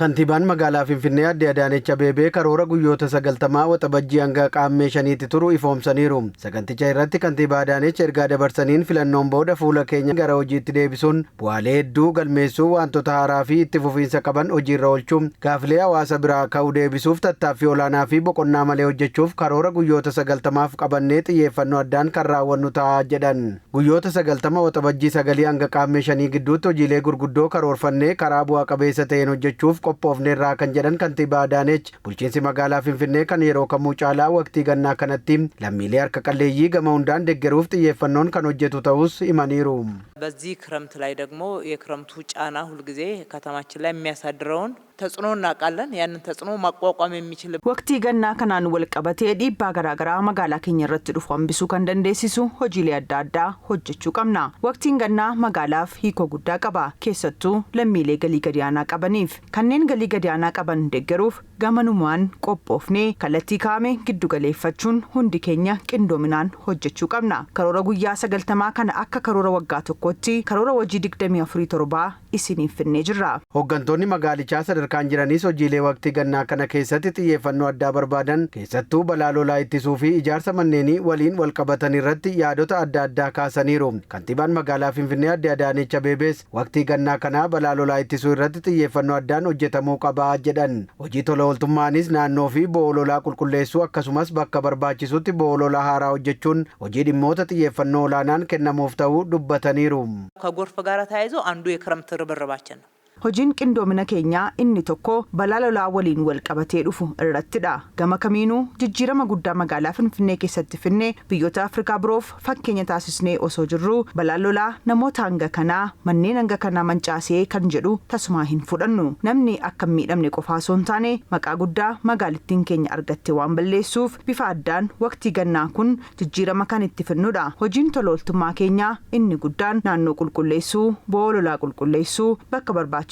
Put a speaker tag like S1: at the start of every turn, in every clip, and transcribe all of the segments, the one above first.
S1: Kantiibaan magaalaa Finfinnee Aadde Adaanech Abeebee karoora guyyoota 90 Waxabajjii hanga Qaammee 5tti turu ifoomsaniiru. Saganticha irratti Kantiibaa Adaanech ergaa dabarsaniin, filannoon booda fuula keenya gara hojiitti deebisuun bu'aalee hedduu galmeessuu, wantoota haaraa fi itti fufiinsa qaban hojiirra oolchuu, gaafilee hawaasa biraa ka'u deebisuuf tattaaffii olaanaa fi boqonnaa malee hojjechuuf karoora guyyoota 90f qabannee xiyyeeffannoo addaan kan raawwannu ta'a jedhan. Guyyoota 90 Waxabajjii 9 hanga Qaammee 5 gidduutti hojiilee gurguddoo karoorfannee karaa bu'aa qabeessa ta'een hojjechuuf qophoofneerraa kan jedhan Kantiibaa Adaanech, bulchiinsi magaalaa Finfinnee kan yeroo kamuu caalaa waqtii gannaa kanatti lammiilee harka qalleeyyii gama hundaan deggeruuf xiyyeeffannoon kan hojjetu ta'us himaniiru.
S2: በዚህ ክረምት ላይ ደግሞ የክረምቱ ጫና ሁልጊዜ ከተማችን ላይ የሚያሳድረውን ተጽዕኖ እናውቃለን። ያንን ተጽዕኖ መቋቋም የሚችል
S3: Waqtii gannaa kanaan wal qabatee dhiibbaa garaagaraa magaalaa keenya irratti dhufu hambisuu kan dandeessisu hojiilee adda addaa hojjechuu qabna. Waqtiin gannaa magaalaaf hiikoo guddaa qaba. Keessattuu lammiilee galii gadi aanaa qabaniif. Kanneen galii gadi aanaa qaban deeggaruuf gamanumaan qophoofnee kallattii kaa'ame giddu galeeffachuun hundi keenya qindoominaan hojjechuu qabna. Karoora guyyaa 90 kana akka karoora waggaa tokkootti karoora hojii 24 7 isiniif finnee jirra.
S1: Hooggantoonni magaalichaa sadarkaan jiranis hojiilee waqtii gannaa kana keessatti xiyyeeffannoo addaa barbaadan, keessattuu balaa lolaa ittisuu fi ijaarsa manneenii waliin wal qabatan irratti yaadota adda addaa kaasaniiru. Kantiibaan magaalaa Finfinnee Aadde Adaanech Abeebees waqtii gannaa kanaa balaa lolaa ittisuu irratti xiyyeeffannoo addaan hojjetamuu qabaa jedhan. Hojii tola ooltummaanis naannoo fi bo'oo lolaa qulqulleessuu, akkasumas bakka barbaachisutti bo'oo lolaa haaraa hojjechuun hojii dhimmoota xiyyeeffannoo olaanaan kennamuuf ta'uu dubbataniiru.
S2: ከጎርፍ ጋር ተያይዞ አንዱ የክረምት ርብርባችን ነው።
S3: Hojiin qindoomina keenyaa inni tokko balaa lolaa waliin wal qabatee dhufu irrattidha. Gama kamiinuu jijjiirama guddaa magaalaa Finfinnee keessatti finne biyyoota Afrikaa biroof fakkeenya taasisnee osoo jirruu, balaan lolaa namoota hanga kanaa, manneen hanga kanaa mancaasee kan jedhu tasumaa hin fudhannu. Namni akka hin miidhamne qofaa osoo hin taane, maqaa guddaa magaalittiin keenya argatte waan balleessuuf, bifa addaan waqtii gannaa kun jijjiirama kan itti finnudha. Hojiin tola ooltummaa keenyaa inni guddaan naannoo qulqulleessuu, bo'oo lolaa qulqulleessuu, bakka barbaachisutti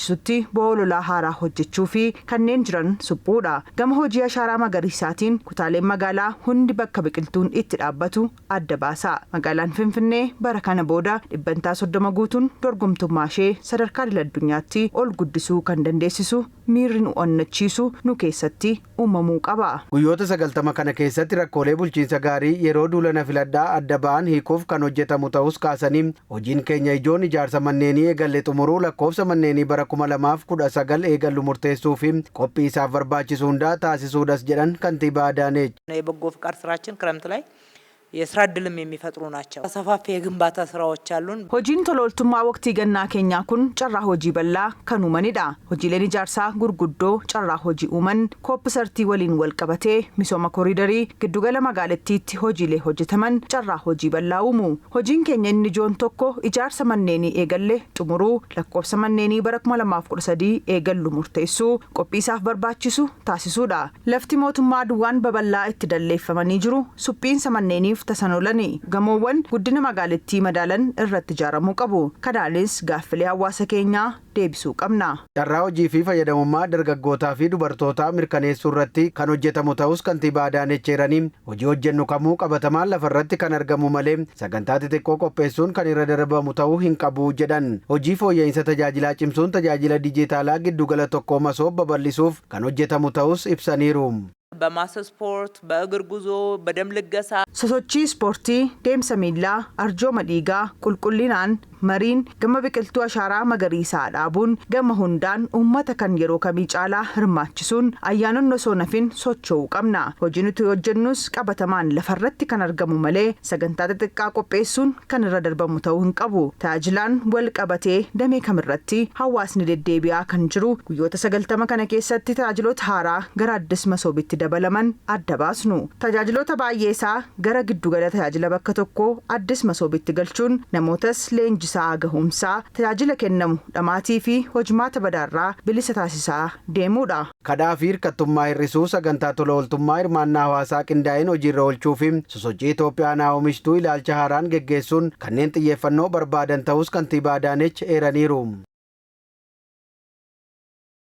S3: bo'oo lolaa haaraa hojjechuu fi kanneen jiran suphuudha. Gama hojii ashaaraa magariisaatiin kutaaleen magaalaa hundi bakka biqiltuun itti dhaabbatu adda baasa. Magaalaan Finfinnee bara kana booda 30% guutuun dorgomtummaa ishee sadarkaa idil addunyaatti ol guddisuu kan dandeessisu miirri nu onnachiisu nu keessatti uumamuu qaba.
S1: Guyyoota 90 kana keessatti rakkoolee bulchiinsa gaarii yeroo duula na filadhaa adda ba'an hiikuuf kan hojjetamu ta'us kaasanii, hojiin keenya ijoon ijaarsa manneenii eegalle xumuruu, lakkoofsa manneenii bara 2019 eegallu murteessuu fi qophii isaaf barbaachisu hundaa taasisuudhas jedhan kantiibaa Adaanech.
S2: የበጎ ፍቃድ ስራችን ክረምት ላይ የስራ እድልም የሚፈጥሩ ናቸው። ሰፋፊ የግንባታ ስራዎች አሉን።
S3: Hojiin tola ooltummaa waqtii gannaa keenyaa kun carraa hojii bal'aa kan uumanidha. Hojiileen ijaarsaa gurguddoo carraa hojii uuman COP 30 waliin wal qabatee misooma koriidarii giddugala magaalattiitti hojiilee hojjetaman carraa hojii bal'aa uumu. Hojiin keenya inni ijoon tokko ijaarsa manneenii eegalle xumuruu, lakkoofsa manneenii bara 2013 eegallu murteessuu, qophii isaaf barbaachisu taasisuudha. Lafti mootummaa duwwaan babal'aa itti dalleeffamanii jiru suphiinsa manneeniif tasan oolani. Gamoowwan guddina magaalattii madaalan irratti ijaaramuu qabu. Kanaanis gaaffilee hawaasa keenyaa deebisuu qabna.
S1: Carraa hojii fi fayyadamummaa dargaggootaa fi dubartootaa mirkaneessuu irratti kan hojjetamu ta'us kantiibaa Adaanech eeranii, hojii hojjennu kamuu qabatamaan lafarratti kan argamu malee sagantaa xixiqqoo qopheessuun kan irra darbamu ta'uu hin qabu jedhan. Hojii fooyya'insa tajaajilaa cimsuun tajaajila dijitaalaa giddugala tokkoo Masoob babal'isuuf kan hojjetamu ta'us ibsaniiru.
S2: በማስ ስፖርት፣ በእግር ጉዞ፣ በደም ልገሳ
S3: Sosochii ispoortii, deemsa miillaa, arjooma dhiigaa, qulqullinaan mariin gama biqiltuu ashaaraa magariisaa dhaabuun, gama hundaan uummata kan yeroo kamii caalaa hirmaachisuun ayyaanonni osoo nafin socho'uu qabna. Hojii nuti hojjennus qabatamaan lafarratti kan argamu malee sagantaa xixiqqaa qopheessuun kan irra darbamu ta'uu hin qabu. Tajaajilaan wal qabatee damee kamirratti hawaasni deddeebi'aa kan jiru guyyoota 90 kana keessatti tajaajiloota haaraa gara Addis Masoobitti dabalaman adda baasnu. Tajaajiloota baay'ee isaa gara giddugala tajaajila bakka tokkoo Addis Masoobitti galchuun namootas leenjisaa gahumsaa tajaajila kennamu dhamaatii fi hojmaata badaarraa bilisa taasisaa deemuudha.
S1: Kadhaa fi hirkattummaa hir'isuu, sagantaa tola ooltummaa hirmaannaa hawaasaa qindaa'een hojiirra oolchuu fi sosochii Itoophiyaan haa oomishtuu ilaalcha haaraan geggeessuun kanneen xiyyeeffannoo barbaadan ta'us kantiibaa Adaanech eeraniiru.